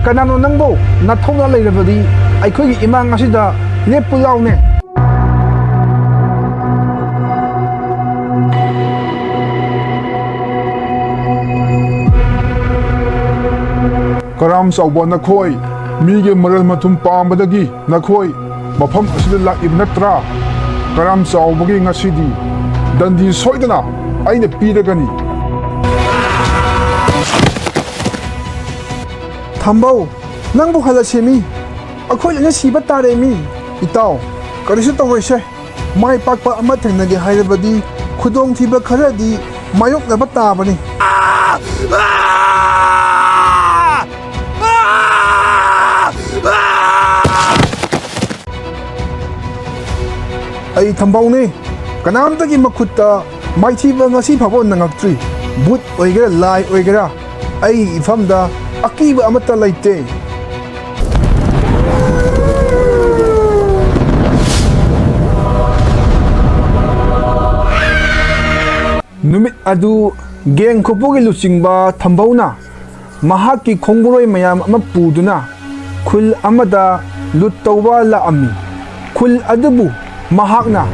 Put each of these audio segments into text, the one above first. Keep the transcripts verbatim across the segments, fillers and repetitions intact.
ꯀꯅꯥꯅꯣ ꯅꯪꯕꯨ? ꯅꯊꯧꯅ ꯂꯩꯔꯕꯗꯤ ꯑꯩꯈꯣꯏꯒꯤ ꯏꯃꯥꯡ ꯑꯁꯤꯗ ꯂꯦꯞꯄꯨ ꯂꯥꯎꯅꯦ꯫ ꯀꯔꯥꯝ ꯆꯥꯎꯕ ꯅꯈꯣꯏ, ꯃꯤꯒꯤ ꯃꯔꯜ ꯃꯊꯨꯝ ꯄꯥꯝꯕꯗꯒꯤ ꯅꯈꯣꯏ ꯃꯐꯝ ꯑꯁꯤꯗ ꯂꯥꯛꯏꯕ ꯅꯠꯇ꯭ꯔꯥ? ꯀꯔꯥꯝ ꯆꯥꯎꯕꯒꯤ ꯉꯁꯤꯗꯤ ꯗꯟꯗꯤ ꯁꯣꯏꯗꯅ ꯑꯩꯅ ꯄꯤꯔꯒꯅꯤ꯫ ꯊꯝꯕꯧ, ꯅꯪꯕꯨ ꯍꯜꯂꯁꯦꯃꯤ꯫ ꯑꯩꯈꯣꯏ ꯂꯣꯏꯅ ꯁꯤꯕ ꯇꯥꯔꯦꯃꯤ꯫ ꯏꯇꯥꯎ, ꯀꯔꯤꯁꯨ ꯇꯧꯔꯣꯏꯁꯦ꯫ ꯃꯥꯏ ꯄꯥꯛꯄ ꯑꯃ ꯊꯦꯡꯅꯒꯦ ꯍꯥꯏꯔꯕꯗꯤ ꯈꯨꯗꯣꯡꯊꯤꯕ ꯈꯔꯗꯤ ꯃꯥꯌꯣꯛꯅꯕ ꯇꯥꯕꯅꯤ꯫ ꯑꯩ ꯊꯝꯕꯧꯅꯤ꯫ ꯀꯅꯥꯝꯇꯒꯤ ꯃꯈꯨꯠꯇ ꯃꯥꯏꯊꯤꯕ ꯉꯁꯤ ꯐꯥꯎꯕ ꯅꯪꯉꯛꯇ꯭ꯔꯤ꯫ ꯚꯨꯠ ꯑꯣꯏꯒꯦꯔꯥ, ꯂꯥꯏ ꯑꯣꯏꯒꯦꯔꯥ, ꯑꯩꯒꯤ ꯏꯐꯝꯗ ꯑꯀꯤꯕ ꯑꯃꯠꯇ ꯂꯩꯇꯦ꯫ ꯅꯨꯃꯤꯠ ꯑꯗꯨ ꯒꯦꯡ ꯈꯨꯄꯨꯒꯤ ꯂꯨꯆꯤꯡꯕ ꯊꯝꯕꯧꯅ ꯃꯍꯥꯛꯀꯤ ꯈꯣꯡꯕꯨꯔꯣꯏ ꯃꯌꯥꯝ ꯑꯃ ꯄꯨꯗꯨꯅ ꯈꯨꯜ ꯑꯃꯗ ꯂꯨꯠ ꯇꯧꯕ ꯂꯥꯛꯑꯝꯃꯤ꯫ ꯈꯨꯜ ꯑꯗꯨꯕꯨ ꯃꯍꯥꯛꯅ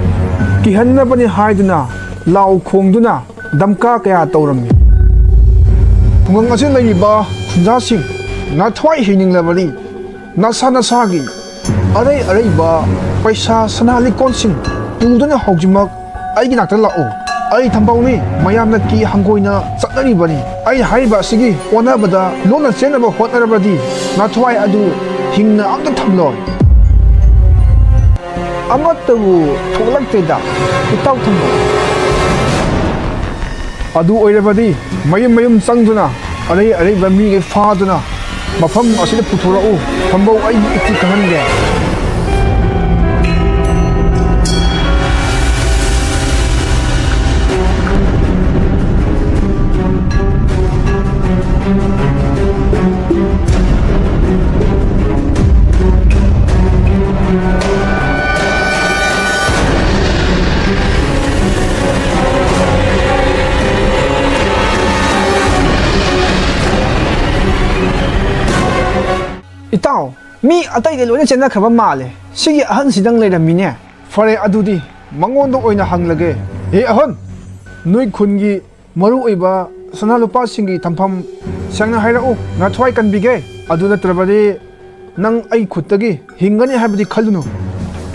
ꯀꯤꯍꯟꯅꯕꯅꯤ ꯍꯥꯏꯗꯨꯅ ꯂꯥꯎ ꯈꯣꯡꯗꯨꯅ ꯗꯝꯀꯥ ꯀꯌꯥ ꯇꯧꯔꯝꯃꯤ꯫ ꯈꯨꯡꯒꯪ ꯑꯁꯤꯗ ꯂꯩꯔꯤꯕ ꯈꯨꯟꯖꯥꯁꯤꯡ ꯅꯊ꯭ꯋꯥꯏ ꯍꯤꯡꯅꯤꯡꯂꯕꯗꯤ ꯅꯁꯥ ꯅꯁꯥꯒꯤ ꯑꯔꯩ ꯑꯔꯩꯕ ꯄꯩꯁꯥ ꯁꯅꯥ ꯂꯤꯛꯀꯣꯟꯁꯤꯡ ꯄꯨꯗꯨꯅ ꯍꯧꯖꯤꯛꯃꯛ ꯑꯩꯒꯤ ꯅꯥꯛꯇ ꯂꯥꯛꯎ꯫ ꯑꯩ ꯊꯝꯕꯧꯅꯤ, ꯃꯌꯥꯝꯅ ꯀꯤ ꯍꯪꯒꯣꯏꯅ ꯆꯠꯅꯔꯤꯕꯅꯤ꯫ ꯑꯩ ꯍꯥꯏꯔꯤꯕ ꯑꯁꯤꯒꯤ ꯑꯣꯟꯅꯕꯗ ꯂꯣꯟꯅ ꯆꯦꯟꯅꯕ ꯍꯣꯠꯅꯔꯕꯗꯤ ꯅꯊ꯭ꯋꯥꯏ ꯑꯗꯨ ꯍꯤꯡꯅ ꯑꯝꯇ ꯊꯝꯂꯣꯏ꯫ ꯑꯃꯠꯇꯕꯨ ꯊꯣꯛꯂꯛꯇꯦꯗ, ꯏꯇꯥꯎ ꯊꯝꯕꯧ꯫ ꯑꯗꯨ ꯑꯣꯏꯔꯕꯗꯤ ꯃꯌꯨꯝ ꯃꯌꯨꯝ ꯆꯪꯗꯨꯅ ꯑꯔꯩ ꯑꯔꯩꯕ ꯃꯤꯒꯩ ꯐꯥꯗꯨꯅ ꯃꯐꯝ ꯑꯁꯤꯗ ꯄꯨꯊꯣꯔꯛꯎ꯫ ꯊꯝꯕꯧ, ꯑꯩ ꯏꯊꯤ ꯈꯪꯍꯟꯒꯦ꯫ ꯏꯇꯥꯎ, ꯃꯤ ꯑꯇꯩꯗꯤ ꯂꯣꯏꯅ ꯆꯦꯟꯅꯈ꯭ꯔꯕ ꯃꯥꯜꯂꯦ꯫ ꯁꯤꯒꯤ ꯑꯍꯟꯁꯤꯗꯪ ꯂꯩꯔꯝꯃꯤꯅꯦ꯫ ꯐꯔꯦ, ꯑꯗꯨꯗꯤ ꯃꯉꯣꯟꯗ ꯑꯣꯏꯅ ꯍꯪꯂꯒꯦ꯫ ꯍꯦ ꯑꯍꯟ, ꯅꯣꯏ ꯈꯨꯟꯒꯤ ꯃꯔꯨꯑꯣꯏꯕ ꯁꯅꯥ ꯂꯨꯄꯥꯁꯤꯡꯒꯤ ꯊꯝꯐꯝ ꯁꯦꯡꯅ ꯍꯥꯏꯔꯛꯎ꯫ ꯅꯊ꯭ꯋꯥꯏ ꯀꯟꯕꯤꯒꯦ꯫ ꯑꯗꯨ ꯅꯠꯇ꯭ꯔꯕꯗꯤ ꯅꯪ ꯑꯩ ꯈꯨꯠꯇꯒꯤ ꯍꯤꯡꯒꯅꯤ ꯍꯥꯏꯕꯗꯤ ꯈꯜꯂꯨꯅꯨ꯫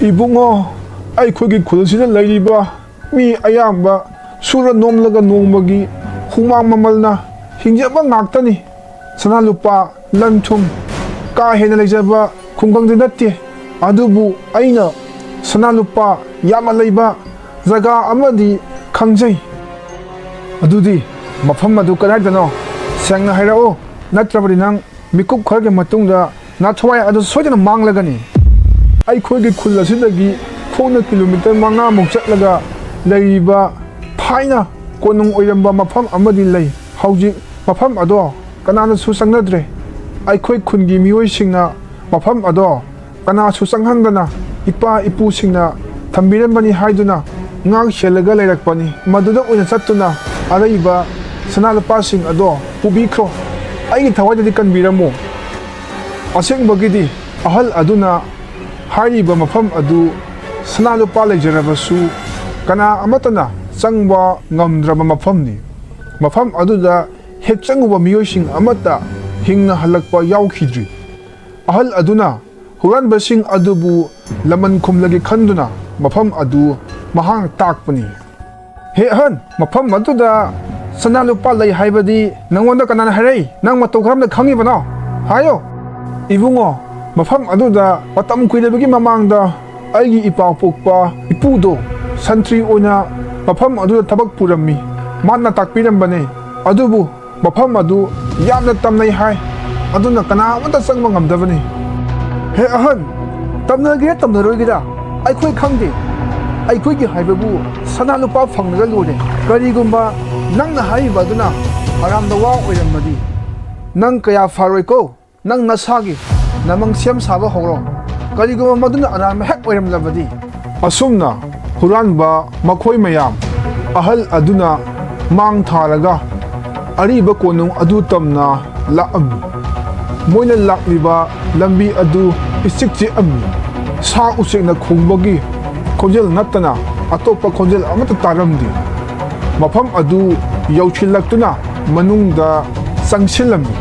ꯏꯕꯨꯡꯉꯣ, ꯑꯩꯈꯣꯏꯒꯤ ꯈꯨꯜ ꯑꯁꯤꯗ ꯂꯩꯔꯤꯕ ꯃꯤ ꯑꯌꯥꯝꯕ ꯁꯨꯔ ꯅꯣꯝꯂꯒ ꯅꯣꯡꯃꯒꯤ ꯍꯨꯃꯥꯡ ꯃꯃꯜꯅ ꯍꯤꯡꯖꯕ ꯉꯥꯛꯇꯅꯤ꯫ ꯁꯅꯥ ꯂꯨꯄꯥ, ꯂꯟ ꯊꯨꯝ ꯀꯥ ꯍꯦꯟꯅ ꯂꯩꯖꯕ ꯈꯨꯡꯒꯪꯗꯤ ꯅꯠꯇꯦ꯫ ꯑꯗꯨꯕꯨ ꯑꯩꯅ ꯁꯅꯥ ꯂꯨꯄꯥ ꯌꯥꯝꯅ ꯂꯩꯕ ꯖꯒꯥ ꯑꯃꯗꯤ ꯈꯪꯖꯩ꯫ ꯑꯗꯨꯗꯤ ꯃꯐꯝ ꯑꯗꯨ ꯀꯗꯥꯏꯗꯅꯣ? ꯁꯦꯡꯅ ꯍꯥꯏꯔꯛꯎ, ꯅꯠꯇ꯭ꯔꯕꯗꯤ ꯅꯪ ꯃꯤꯀꯨꯞ ꯈꯔꯒꯤ ꯃꯇꯨꯡꯗ ꯅꯊ꯭ꯋꯥꯏ ꯑꯗꯨ ꯁꯣꯏꯗꯅ ꯃꯥꯡꯂꯒꯅꯤ꯫ ꯑꯩꯈꯣꯏꯒꯤ ꯈꯨꯜ ꯑꯁꯤꯗꯒꯤ ꯈꯣꯡꯅ ꯀꯤꯂꯣꯃꯤꯇꯔ ꯃꯉꯥꯃꯨꯛ ꯆꯠꯂꯒ ꯂꯩꯔꯤꯕ ꯊꯥꯏꯅ ꯀꯣꯅꯨꯡ ꯑꯣꯏꯔꯝꯕ ꯃꯐꯝ ꯑꯃꯗꯤ ꯂꯩ꯫ ꯍꯧꯖꯤꯛ ꯃꯐꯝ ꯑꯗꯣ ꯀꯅꯥꯅꯁꯨ ꯆꯪꯅꯗ꯭ꯔꯦ꯫ ꯑꯩꯈꯣꯏ ꯈꯨꯟꯒꯤ ꯃꯤꯑꯣꯏꯁꯤꯡꯅ ꯃꯐꯝ ꯑꯗꯣ ꯀꯅꯥꯁꯨ ꯆꯪꯍꯟꯗꯅ ꯏꯄꯥ ꯏꯄꯨꯁꯤꯡꯅ ꯊꯝꯕꯤꯔꯝꯕꯅꯤ ꯍꯥꯏꯗꯨꯅ ꯉꯥꯛ ꯁꯦꯜꯂꯒ ꯂꯩꯔꯛꯄꯅꯤ꯫ ꯃꯗꯨꯗ ꯑꯣꯏꯅ ꯆꯠꯇꯨꯅ ꯑꯔꯩꯕ ꯁꯅꯥ ꯂꯨꯄꯥꯁꯤꯡ ꯑꯗꯣ ꯄꯨꯕꯤꯈ꯭ꯔꯣ꯫ ꯑꯩꯒꯤ ꯊꯋꯥꯏꯗꯗꯤ ꯀꯟꯕꯤꯔꯝꯃꯨ꯫ ꯑꯁꯦꯡꯕꯒꯤꯗꯤ ꯑꯍꯜ ꯑꯗꯨꯅ ꯍꯥꯏꯔꯤꯕ ꯃꯐꯝ ꯑꯗꯨ ꯁꯅꯥ ꯂꯨꯄꯥ ꯂꯩꯖꯔꯕꯁꯨ ꯀꯅꯥ ꯑꯃꯠꯇꯅ ꯆꯪꯕ ꯉꯝꯗ꯭ꯔꯕ ꯃꯐꯝꯅꯤ꯫ ꯃꯐꯝ ꯑꯗꯨꯗ ꯍꯦꯛ ꯆꯪꯉꯨꯕ ꯃꯤꯑꯣꯏꯁꯤꯡ ꯑꯃꯠꯇ ꯍꯤꯡꯅ ꯍꯜꯂꯛꯄ ꯌꯥꯎꯈꯤꯗ꯭ꯔꯤ꯫ ꯑꯍꯜ ꯑꯗꯨꯅ ꯍꯨꯔꯥꯟꯕꯁꯤꯡ ꯑꯗꯨꯕꯨ ꯂꯃꯟ ꯈꯨꯝꯂꯒꯦ ꯈꯟꯗꯨꯅ ꯃꯐꯝ ꯑꯗꯨ ꯃꯍꯥꯛꯅ ꯇꯥꯛꯄꯅꯤ꯫ ꯍꯦ ꯑꯍꯟ, ꯃꯐꯝ ꯑꯗꯨꯗ ꯁꯅꯥ ꯂꯨꯄꯥ ꯂꯩ ꯍꯥꯏꯕꯗꯤ ꯅꯪꯉꯣꯟꯗ ꯀꯅꯥꯅ ꯍꯥꯏꯔꯛꯏ? ꯅꯪ ꯃꯇꯧ ꯀꯔꯝꯅ ꯈꯪꯉꯤꯕꯅꯣ? ꯍꯥꯏꯌꯣ꯫ ꯏꯕꯨꯡꯉꯣ, ꯃꯐꯝ ꯑꯗꯨꯗ ꯃꯇꯝ ꯀꯨꯏꯔꯕꯒꯤ ꯃꯃꯥꯡꯗ ꯑꯩꯒꯤ ꯏꯄꯥ ꯄꯣꯛꯄ ꯏꯄꯨꯗꯣ ꯁꯟꯇ꯭ꯔꯤ ꯑꯣꯏꯅ ꯃꯐꯝ ꯑꯗꯨꯗ ꯊꯕꯛ ꯄꯨꯔꯝꯃꯤ꯫ ꯃꯥꯅ ꯇꯥꯛꯄꯤꯔꯝꯕꯅꯦ꯫ ꯑꯗꯨꯕꯨ ꯃꯐꯝ ꯑꯗꯨ ꯌꯥꯝꯅ ꯇꯝꯅꯩ ꯍꯥꯏ, ꯑꯗꯨꯅ ꯀꯅꯥ ꯑꯃꯠꯇ ꯆꯪꯕ ꯉꯝꯗꯕꯅꯤ꯫ ꯍꯦ ꯑꯍꯟ, ꯇꯝꯅꯒꯦꯔꯥ ꯇꯝꯅꯔꯣꯏꯒꯦꯔꯥ ꯑꯩꯈꯣꯏ ꯈꯪꯗꯦ꯫ ꯑꯩꯈꯣꯏꯒꯤ ꯍꯥꯏꯕꯕꯨ ꯁꯅꯥ ꯂꯨꯄꯥ ꯐꯪꯂꯒ ꯂꯣꯏꯔꯦ꯫ ꯀꯔꯤꯒꯨꯝꯕ ꯅꯪꯅ ꯍꯥꯏꯔꯤꯕ ꯑꯗꯨꯅ ꯑꯔꯥꯝꯕ ꯋꯥ ꯑꯣꯏꯔꯝꯃꯗꯤ ꯅꯪ ꯀꯌꯥ ꯐꯔꯣꯏꯀꯣ꯫ ꯅꯪ ꯅꯁꯥꯒꯤ ꯅꯃꯪ ꯁꯦꯝ ꯁꯥꯕ ꯍꯧꯔꯣ꯫ ꯀꯔꯤꯒꯨꯝꯕ ꯃꯗꯨꯅ ꯑꯔꯥꯟꯕ ꯍꯦꯛ ꯑꯣꯏꯔꯝꯂꯕꯗꯤ? ꯑꯁꯨꯝꯅ ꯍꯨꯔꯥꯟꯕ ꯃꯈꯣꯏ ꯃꯌꯥꯝ ꯑꯍꯜ ꯑꯗꯨꯅ ꯃꯥꯡ ꯊꯥꯔꯒ ꯑꯔꯤꯕ ꯀꯣꯅꯨꯡ ꯑꯗꯨ ꯇꯝꯅ ꯂꯥꯛꯑꯝꯃꯤ꯫ ꯃꯣꯏꯅ ꯂꯥꯛꯂꯤꯕ ꯂꯝꯕꯤ ꯑꯗꯨ ꯏꯆꯤꯛ ꯆꯤꯛꯑꯝꯃꯤ꯫ ꯁꯥ ꯎꯆꯦꯛꯅ ꯈꯣꯡꯕꯒꯤ ꯈꯣꯟꯖꯦꯜ ꯅꯠꯇꯅ ꯑꯇꯣꯞꯄ ꯈꯣꯟꯖꯦꯜ ꯑꯃꯠꯇ ꯇꯥꯔꯝꯗꯦ꯫ ꯃꯐꯝ ꯑꯗꯨ ꯌꯧꯁꯤꯜꯂꯛꯇꯨꯅ ꯃꯅꯨꯡꯗ ꯆꯪꯁꯤꯜꯂꯝꯃꯤ꯫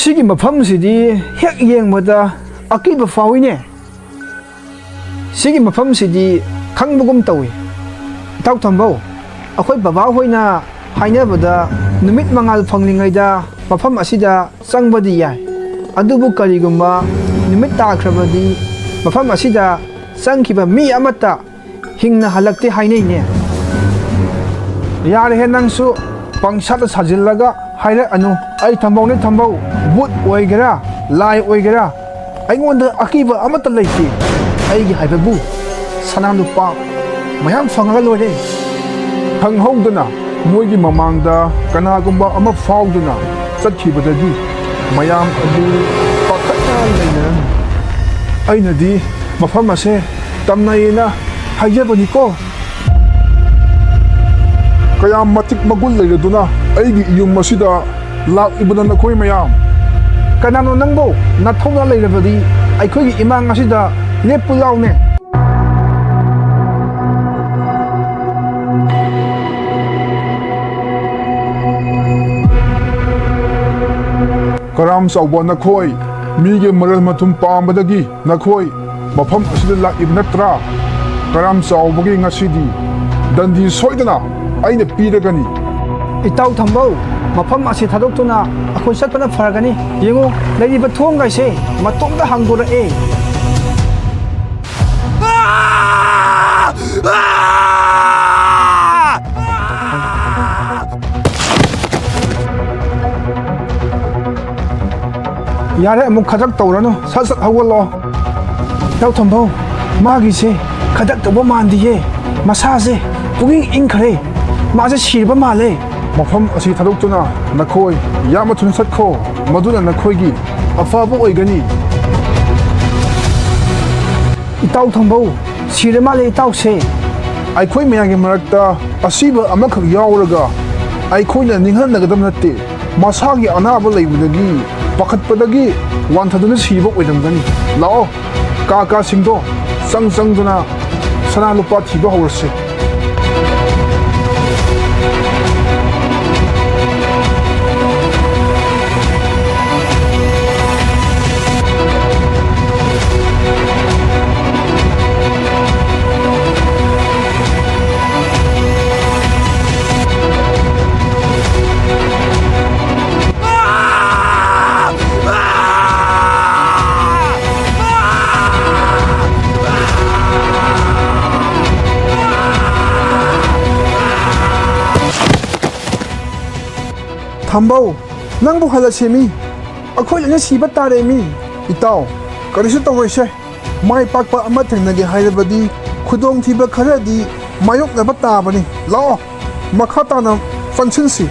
ꯁꯤꯒꯤ ꯃꯐꯝꯁꯤꯗꯤ ꯍꯦꯛ ꯌꯦꯡꯕꯗ ꯑꯀꯤꯕ ꯐꯥꯎꯏꯅꯦ꯫ ꯁꯤꯒꯤ ꯃꯐꯝꯁꯤꯗꯤ ꯈꯪꯕꯒꯨꯝ ꯇꯧꯏ꯫ ꯏꯇꯥꯎ ꯊꯝꯕꯧ, ꯑꯩꯈꯣꯏ ꯕꯕꯥ ꯍꯣꯏꯅ ꯍꯥꯏꯅꯕꯗ ꯅꯨꯃꯤꯠ ꯃꯉꯥꯜ ꯐꯪꯂꯤꯉꯩꯗ ꯃꯐꯝ ꯑꯁꯤꯗ ꯆꯪꯕꯗꯤ ꯌꯥꯏ꯫ ꯑꯗꯨꯕꯨ ꯀꯔꯤꯒꯨꯝꯕ ꯅꯨꯃꯤꯠ ꯇꯥꯈ꯭ꯔꯕꯗꯤ ꯃꯐꯝ ꯑꯁꯤꯗ ꯆꯪꯈꯤꯕ ꯃꯤ ꯑꯃꯠꯇ ꯍꯤꯡꯅ ꯍꯜꯂꯛꯇꯦ ꯍꯥꯏꯅꯩꯅꯦ꯫ ꯌꯥꯔꯦꯍꯦ, ꯅꯪꯁꯨ ꯄꯪꯁꯥꯗ ꯁꯥꯖꯤꯜꯂꯒ ꯍꯥꯏꯔꯛꯑꯅꯨ꯫ ꯑꯩ ꯊꯝꯕꯧꯅꯦ ꯊꯝꯕꯧ, ꯚꯨꯠ ꯑꯣꯏꯒꯦꯔꯥ, ꯂꯥꯏ ꯑꯣꯏꯒꯦꯔꯥ, ꯑꯩꯉꯣꯟꯗ ꯑꯀꯤꯕ ꯑꯃꯠꯇ ꯂꯩꯇꯦ꯫ ꯑꯩꯒꯤ ꯍꯥꯏꯕꯕꯨ ꯁꯅꯥ ꯂꯨꯄꯥ ꯃꯌꯥꯝ ꯐꯪꯉꯒ ꯂꯣꯏꯔꯦ꯫ ꯈꯪꯍꯧꯗꯅ ꯃꯣꯏꯒꯤ ꯃꯃꯥꯡꯗ ꯀꯅꯥꯒꯨꯝꯕ ꯑꯃ ꯐꯥꯎꯗꯨꯅ ꯆꯠꯈꯤꯕꯗꯒꯤ ꯃꯌꯥꯝ ꯑꯗꯨ ꯄꯥꯈꯠꯅ ꯂꯩꯅꯔꯝꯃꯤ꯫ ꯑꯩꯅꯗꯤ ꯃꯐꯝ ꯑꯁꯦ ꯇꯝꯅꯩꯌꯦꯅ ꯍꯥꯏꯖꯕꯅꯤꯀꯣ꯫ ꯀꯌꯥꯝ ꯃꯇꯤꯛ ꯃꯒꯨꯟ ꯂꯩꯔꯗꯨꯅ ꯑꯩꯒꯤ ꯌꯨꯝ ꯑꯁꯤꯗ ꯂꯥꯛꯂꯤꯕꯅꯣ ꯅꯈꯣꯏ ꯃꯌꯥꯝ? ꯀꯅꯥꯅꯣ ꯅꯪꯕꯨ? ꯅꯊꯧꯅ ꯂꯩꯔꯕꯗꯤ ꯑꯩꯈꯣꯏꯒꯤ ꯏꯃꯥꯡ ꯑꯁꯤꯗ ꯂꯦꯞꯄꯨ ꯂꯥꯎꯅꯦ꯫ ꯀꯔꯥꯝ ꯆꯥꯎꯕ ꯅꯈꯣꯏ, ꯃꯤꯒꯤ ꯃꯔꯜ ꯃꯊꯨꯝ ꯄꯥꯝꯕꯗꯒꯤ ꯅꯈꯣꯏ ꯃꯐꯝ ꯑꯁꯤꯗ ꯂꯥꯛꯏꯕ ꯅꯠꯇ꯭ꯔꯥ? ꯀꯔꯥꯝ ꯆꯥꯎꯕꯒꯤ ꯉꯁꯤꯗꯤ ꯗꯟꯗꯤ ꯁꯣꯏꯗꯅ ꯑꯩꯅ ꯄꯤꯔꯒꯅꯤ꯫ ꯏꯇꯥꯎ ꯊꯝꯕꯧ, ꯃꯐꯝ ꯑꯁꯤ ꯊꯥꯗꯣꯛꯇꯨꯅ ꯑꯩꯈꯣꯏ ꯆꯠꯄꯅ ꯐꯔꯒꯅꯤ꯫ ꯌꯦꯡꯉꯨ, ꯂꯩꯔꯤꯕ ꯊꯣꯡꯒꯩꯁꯦ ꯃꯇꯣꯝꯇ ꯍꯥꯡꯗꯣꯔꯛꯑꯦ꯫ ꯌꯥꯔꯦ, ꯑꯃꯨꯛ ꯈꯗ꯭ꯔꯛ ꯇꯧꯔꯅꯨ, ꯁꯠ ꯁꯠ ꯍꯧꯒꯠꯂꯣ꯫ ꯏꯇꯥꯎ ꯊꯝꯕꯧ, ꯃꯥꯒꯤꯁꯦ ꯈꯗ꯭ꯔꯛ ꯇꯧꯕ ꯃꯥꯟꯗꯤꯌꯦ, ꯃꯁꯥꯁꯦ ꯄꯨꯛꯏꯪ ꯏꯪꯈ꯭ꯔꯦ, ꯃꯥꯁꯦ ꯁꯤꯔꯕ ꯃꯥꯜꯂꯦ꯫ ꯃꯐꯝ ꯑꯁꯤ ꯊꯥꯗꯣꯛꯇꯨꯅ ꯅꯈꯣꯏ ꯌꯥꯝꯅ ꯊꯨꯅ ꯆꯠꯈꯣ, ꯃꯗꯨꯅ ꯅꯈꯣꯏꯒꯤ ꯑꯐꯕ ꯑꯣꯏꯒꯅꯤ꯫ ꯏꯇꯥꯎ ꯊꯝꯕꯧ, ꯁꯤꯔ ꯃꯥꯜꯂꯦ ꯏꯇꯥꯎꯁꯦ꯫ ꯑꯩꯈꯣꯏ ꯃꯌꯥꯝꯒꯤ ꯃꯔꯛꯇ ꯑꯁꯤꯕ ꯑꯃꯈꯛ ꯌꯥꯎꯔꯒ ꯑꯩꯈꯣꯏꯅ ꯅꯤꯡꯍꯟꯅꯒꯗꯕ ꯅꯠꯇꯦ꯫ ꯃꯁꯥꯒꯤ ꯑꯅꯥꯕ ꯂꯩꯕꯗꯒꯤ ꯄꯥꯈꯠꯄꯗꯒꯤ ꯋꯥꯟꯊꯗꯨꯅ ꯁꯤꯕ ꯑꯣꯏꯔꯝꯒꯅꯤ꯫ ꯂꯥꯛꯑꯣ, ꯀꯥ ꯀꯥꯁꯤꯡꯗꯣ ꯆꯪ ꯆꯪꯗꯨꯅ ꯁꯅꯥ ꯂꯨꯄꯥ ꯊꯤꯕ ꯍꯧꯔꯁꯤ꯫ ꯊꯝꯕꯧ, ꯅꯪꯕꯨ ꯍꯜꯂꯁꯦꯃꯤ꯫ ꯑꯩꯈꯣꯏ ꯂꯣꯏꯅ ꯁꯤꯕ ꯇꯥꯔꯦꯃꯤ꯫ ꯏꯇꯥꯎ, ꯀꯔꯤꯁꯨ ꯇꯧꯔꯣꯏꯁꯦ꯫ ꯃꯥꯏ ꯄꯥꯛꯄ ꯑꯃ ꯊꯦꯡꯅꯒꯦ ꯍꯥꯏꯔꯕꯗꯤ ꯈꯨꯗꯣꯡꯊꯤꯕ ꯈꯔꯗꯤ ꯃꯥꯌꯣꯛꯅꯕ ꯇꯥꯕꯅꯤ꯫ ꯂꯥꯛꯑꯣ, ꯃꯈꯥ ꯇꯥꯅ ꯆꯪꯁꯤꯟꯁꯤ꯫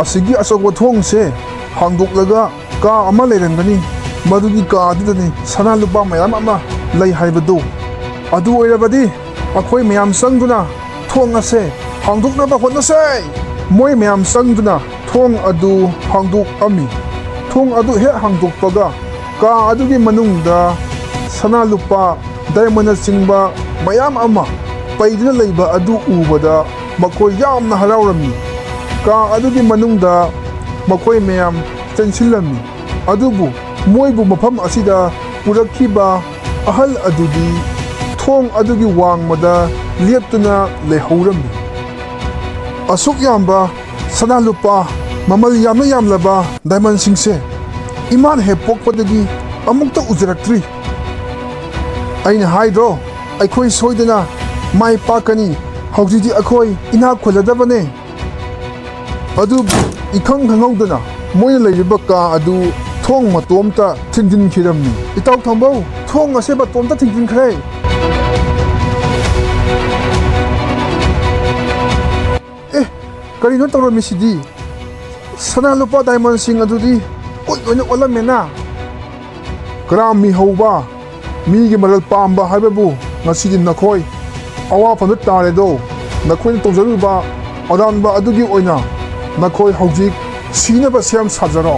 ꯑꯁꯤꯒꯤ ꯑꯆꯧꯕ ꯊꯣꯡꯁꯦ ꯍꯥꯡꯗꯣꯛꯂꯒ ꯀꯥ ꯑꯃ ꯂꯩꯔꯝꯒꯅꯤ꯫ ꯃꯗꯨꯒꯤ ꯀꯥ ꯑꯗꯨꯗꯅꯤ ꯁꯅꯥ ꯂꯨꯄꯥ ꯃꯌꯥꯝ ꯑꯃ ꯂꯩ ꯍꯥꯏꯕꯗꯨ꯫ ꯑꯗꯨ ꯑꯣꯏꯔꯕꯗꯤ ꯑꯩꯈꯣꯏ ꯃꯌꯥꯝ ꯆꯪꯗꯨꯅ ꯊꯣꯡ ꯑꯁꯦ ꯍꯥꯡꯗꯣꯛꯅꯕ ꯍꯣꯠꯅꯁꯦ꯫ ꯃꯣꯏ ꯃꯌꯥꯝ ꯆꯪꯗꯨꯅ ꯊꯣꯡ ꯑꯗꯨ ꯍꯥꯡꯗꯣꯛꯑꯝꯃꯤ꯫ ꯊꯣꯡ ꯑꯗꯨ ꯍꯦꯛ ꯍꯥꯡꯗꯣꯛꯄꯒ ꯀꯥ ꯑꯗꯨꯒꯤ ꯃꯅꯨꯡꯗ ꯁꯅꯥ ꯂꯨꯄꯥ, ꯗꯥꯏꯃꯟꯅꯆꯤꯡꯕ ꯃꯌꯥꯝ ꯑꯃ ꯄꯩꯗꯨꯅ ꯂꯩꯕ ꯑꯗꯨ ꯎꯕꯗ ꯃꯈꯣꯏ ꯌꯥꯝꯅ ꯍꯔꯥꯎꯔꯝꯃꯤ꯫ ꯀꯥ ꯑꯗꯨꯒꯤ ꯃꯅꯨꯡꯗ ꯃꯈꯣꯏ ꯃꯌꯥꯝ ꯆꯦꯟꯁꯤꯜꯂꯝꯃꯤ꯫ ꯑꯗꯨꯕꯨ ꯃꯣꯏꯕꯨ ꯃꯐꯝ ꯑꯁꯤꯗ ꯄꯨꯔꯛꯈꯤꯕ ꯑꯍꯜ ꯑꯗꯨꯗꯤ ꯊꯣꯡ ꯑꯗꯨꯒꯤ ꯋꯥꯡꯃꯗ ꯂꯦꯞꯇꯨꯅ ꯂꯩꯍꯧꯔꯝꯃꯤ꯫ ꯑꯁꯨꯛ ꯌꯥꯝꯕ ꯁꯅꯥ ꯂꯨꯄꯥ, ꯃꯃꯜ ꯌꯥꯝꯅ ꯌꯥꯝꯂꯕ ꯗꯥꯏꯃꯟꯁꯤꯡꯁꯦ ꯏꯃꯥꯅ ꯍꯦꯛ ꯄꯣꯛꯄꯗꯒꯤ ꯑꯃꯨꯛꯇ ꯎꯖꯔꯛꯇ꯭ꯔꯤ꯫ ꯑꯩꯅ ꯍꯥꯏꯗ꯭ꯔꯣ, ꯑꯩꯈꯣꯏ ꯁꯣꯏꯗꯅ ꯃꯥꯏ ꯄꯥꯛꯀꯅꯤ꯫ ꯍꯧꯖꯤꯛꯇꯤ ꯑꯩꯈꯣꯏ ꯏꯅꯥꯛ ꯈꯨꯜꯂꯗꯕꯅꯦ꯫ ꯑꯗꯨꯕꯨ ꯏꯈꯪ ꯈꯪꯍꯧꯗꯅ ꯃꯣꯏꯅ ꯂꯩꯔꯤꯕ ꯀꯥ ꯑꯗꯨ ꯊꯣꯡ ꯃꯇꯣꯝꯇ ꯊꯤꯡꯖꯤꯟꯈꯤꯔꯝꯃꯤ꯫ ꯏꯇꯥꯎ ꯊꯝꯕꯧ, ꯊꯣꯡ ꯑꯁꯦ ꯃꯇꯣꯝꯇ ꯊꯤꯡꯖꯤꯟꯈ꯭ꯔꯦ꯫ ꯑꯦ, ꯀꯔꯤꯅꯣ ꯇꯧꯔꯝꯃꯤꯁꯤꯗꯤ? ꯁꯅꯥ ꯂꯨꯄꯥ ꯗꯥꯏꯃꯟꯁꯤꯡ ꯑꯗꯨꯗꯤ ꯀꯨꯠ ꯂꯣꯏꯅ ꯑꯣꯜꯂꯝꯃꯦꯅ꯫ ꯀꯔꯥꯝ ꯃꯤꯍꯧꯕ, ꯃꯤꯒꯤ ꯃꯔꯜ ꯄꯥꯝꯕ ꯍꯥꯏꯕꯕꯨ ꯉꯁꯤꯗꯤ ꯅꯈꯣꯏ ꯑꯋꯥꯐꯝꯗ ꯇꯥꯔꯦꯗꯣ꯫ ꯅꯈꯣꯏꯅ ꯇꯧꯖꯔꯨꯕ ꯑꯔꯥꯟꯕ ꯑꯗꯨꯒꯤ ꯑꯣꯏꯅ ꯅꯈꯣꯏ ꯍꯧꯖꯤꯛ ꯁꯤꯅꯕ ꯁꯦꯝ ꯁꯥꯖꯔꯣ꯫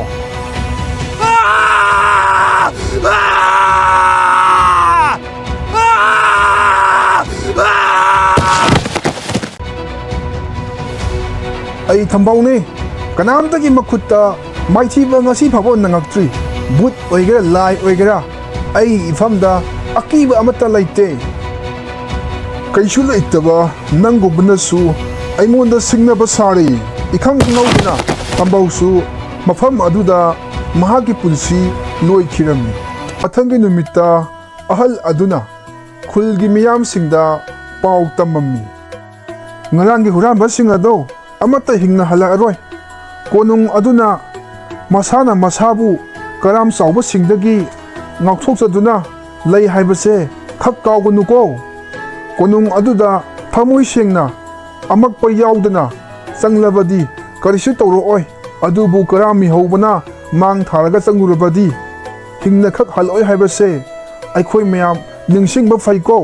ꯑꯩ ꯊꯝꯕꯧꯅꯤ꯫ ꯀꯅꯥꯝꯇꯒꯤ ꯃꯈꯨꯠꯇ ꯃꯥꯏꯊꯤꯕ ꯉꯁꯤ ꯐꯥꯎꯕ ꯅꯪꯉꯛꯇ꯭ꯔꯤ꯫ ꯚꯨꯠ ꯑꯣꯏꯒꯦꯔꯥ, ꯂꯥꯏ ꯑꯣꯏꯒꯦꯔꯥ, ꯑꯩꯒꯤ ꯏꯐꯝꯗ ꯑꯀꯤꯕ ꯑꯃꯠꯇ ꯂꯩꯇꯦ꯫ ꯀꯩꯁꯨ ꯂꯩꯇꯕ ꯅꯪꯒꯨꯝꯕꯅꯁꯨ ꯑꯩꯉꯣꯟꯗ ꯁꯤꯡꯅꯕ ꯁꯥꯔꯤ꯫ ꯏꯈꯪ ꯈꯪꯍꯧꯗꯅ ꯊꯝꯕꯧꯁꯨ ꯃꯐꯝ ꯑꯗꯨꯗ ꯃꯍꯥꯛꯀꯤ ꯄꯨꯟꯁꯤ ꯂꯣꯏꯈꯤꯔꯝꯃꯤ꯫ ꯃꯊꯪꯒꯤ ꯅꯨꯃꯤꯠꯇ ꯑꯍꯜ ꯑꯗꯨꯅ ꯈꯨꯜꯒꯤ ꯃꯤꯌꯥꯝꯁꯤꯡꯗ ꯄꯥꯎ ꯇꯝꯃꯝꯃꯤ꯫ ꯉꯔꯥꯡꯒꯤ ꯍꯨꯔꯥꯟꯕꯁꯤꯡ ꯑꯗꯣ ꯑꯃꯠꯇ ꯍꯤꯡꯅ ꯍꯜꯂꯛꯑꯔꯣꯏ꯫ ꯀꯣꯅꯨꯡ ꯑꯗꯨꯅ ꯃꯁꯥꯅ ꯃꯁꯥꯕꯨ ꯀꯔꯥꯝ ꯆꯥꯎꯕꯁꯤꯡꯗꯒꯤ ꯉꯥꯛꯊꯣꯛꯆꯗꯨꯅ ꯂꯩ ꯍꯥꯏꯕꯁꯦ ꯈꯛ ꯀꯥꯎꯒꯅꯨꯀꯣ꯫ ꯀꯣꯅꯨꯡ ꯑꯗꯨꯗ ꯊꯃꯣꯏ ꯁꯦꯡꯅ ꯑꯃꯛꯄ ꯌꯥꯎꯗꯅ ꯆꯪꯂꯕꯗꯤ ꯀꯔꯤꯁꯨ ꯇꯧꯔꯛꯑꯣꯏ꯫ ꯑꯗꯨꯕꯨ ꯀꯔꯥꯝ ꯃꯤꯍꯧꯕꯅ ꯃꯥꯡ ꯊꯥꯔꯒ ꯆꯪꯂꯨꯔꯕꯗꯤ ꯍꯤꯡꯅ ꯈꯛ ꯍꯜꯂꯛꯑꯣꯏ ꯍꯥꯏꯕꯁꯦ ꯑꯩꯈꯣꯏ ꯃꯌꯥꯝ ꯅꯤꯡꯁꯤꯡꯕ ꯐꯩꯀꯣ꯫